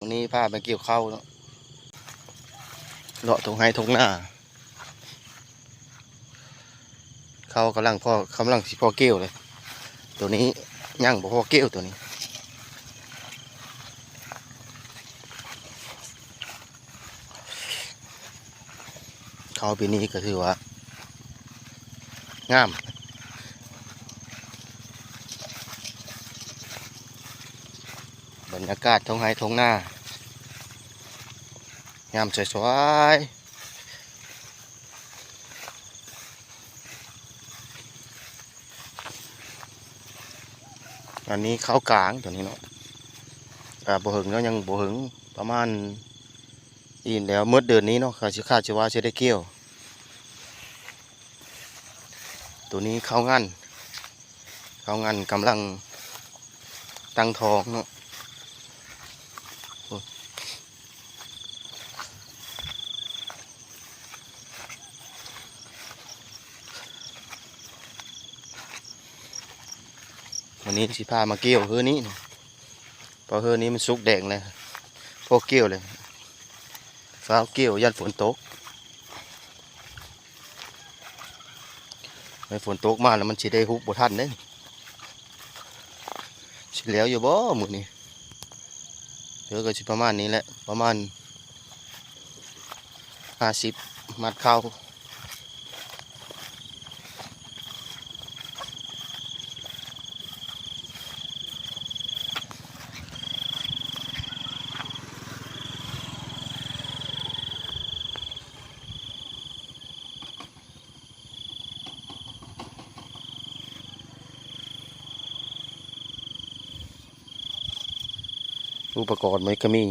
ມື້ນີ້ພາໄປກ່ຽວເຂົ້າເນາະ ເລາະທົ່ງໄຮ່ທົ່ງນາ ເຂົ້າກຳລັງພໍ ກຳລັງຊິພໍກ່ຽວເລີຍ ໂຕນີ້ຍັງບໍ່ພໍກ່ຽວໂຕນີ້. ເຂົ້າປີນີ້ກໍຖືວ່າງາມ ບັນຍາກາດທົ່ງໄຮ່ທົ່ງນາ ງາມສວຍໆ. ອັນນີ້ເຂົ້າກາງໂຕນີ້ເນາະ ກະບໍ່ເຖິງເນາະ ຍັງບໍ່ເຖິງ ປະມານອີກແລ້ວ ໝົດເດືອນນີ້ເນາະ ກະຊິຄາດຊິວ່າຊິໄດ້ກ່ຽວ. ໂຕນີ້ເຂົ້າງັນ ເຂົ້າງັນກຳລັງຕັ້ງທ້ອງເນາະ. ມື້ນີ້ຊິພາມາກ່ຽວເຮີນີ້ ເພາະເຮີນີ້ມັນສຸກແດງແລ້ວ ພໍກ່ຽວແລ້ວ ຟ້າວກ່ຽວ ຢ້ານຝົນຕົກ ໃນຝົນຕົກມາແລ້ວມັນຊິໄດ້ຮຸບບໍ່ທັນເດ້. ຊິແລ້ວຢູ່ບໍ່ມື້ນີ້? ເອີ ກໍຊິປະມານນີ້ແຫຼະ ປະມານຫ້າສິບມັດເຂົ້າ. ອຸປະກອນມັນກໍມີ.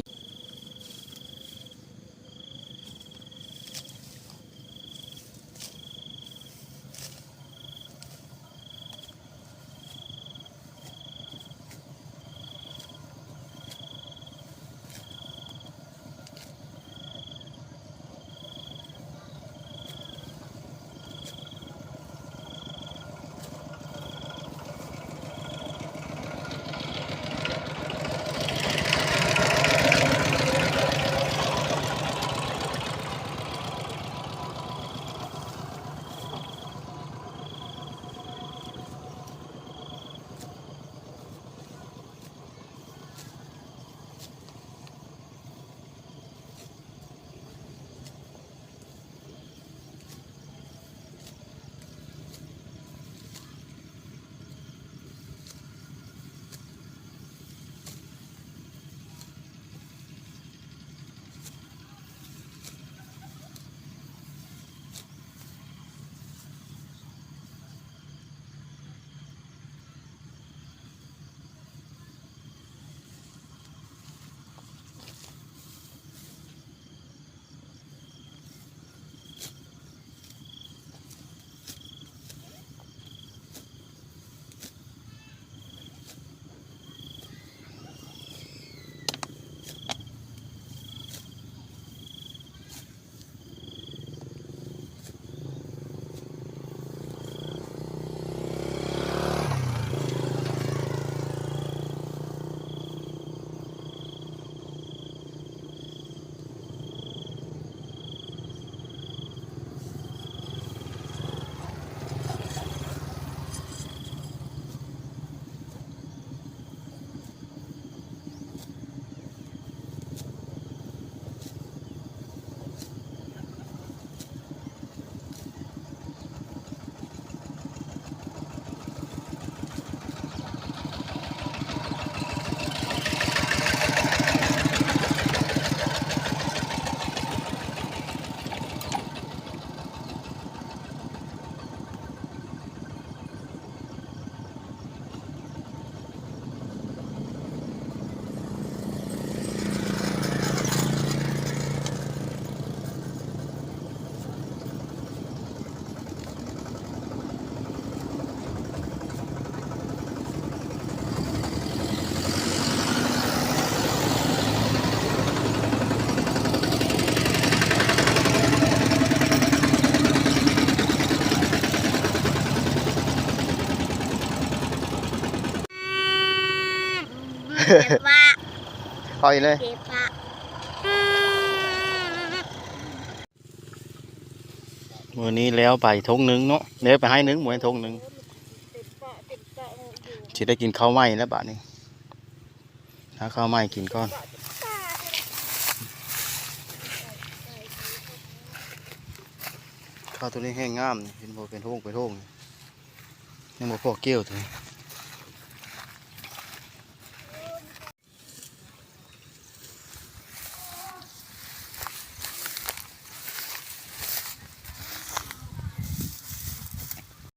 ແບບວ່າ ເຂົ້າອີກເລີຍ. ມື້ນີ້ແລ້ວໄປທົ່ງໜຶ່ງເນາະ ແລ້ວໄປໄຮ່ໜຶ່ງ ໝູ່ທົ່ງໜຶ່ງ ຊິໄດ້ກິນເຂົ້າໃໝ່ແລ້ວບາດນີ້. ຫາເຂົ້າໃໝ່ກິນກ່ອນ. ເຂົ້າໂຕນີ້ແຮງງາມນີ້ ເຫັນບໍ່ ເປັນໂຮງເປັນໂຮງນີ້ ຍັງບໍ່ພໍກ່ຽວໂຕນີ້.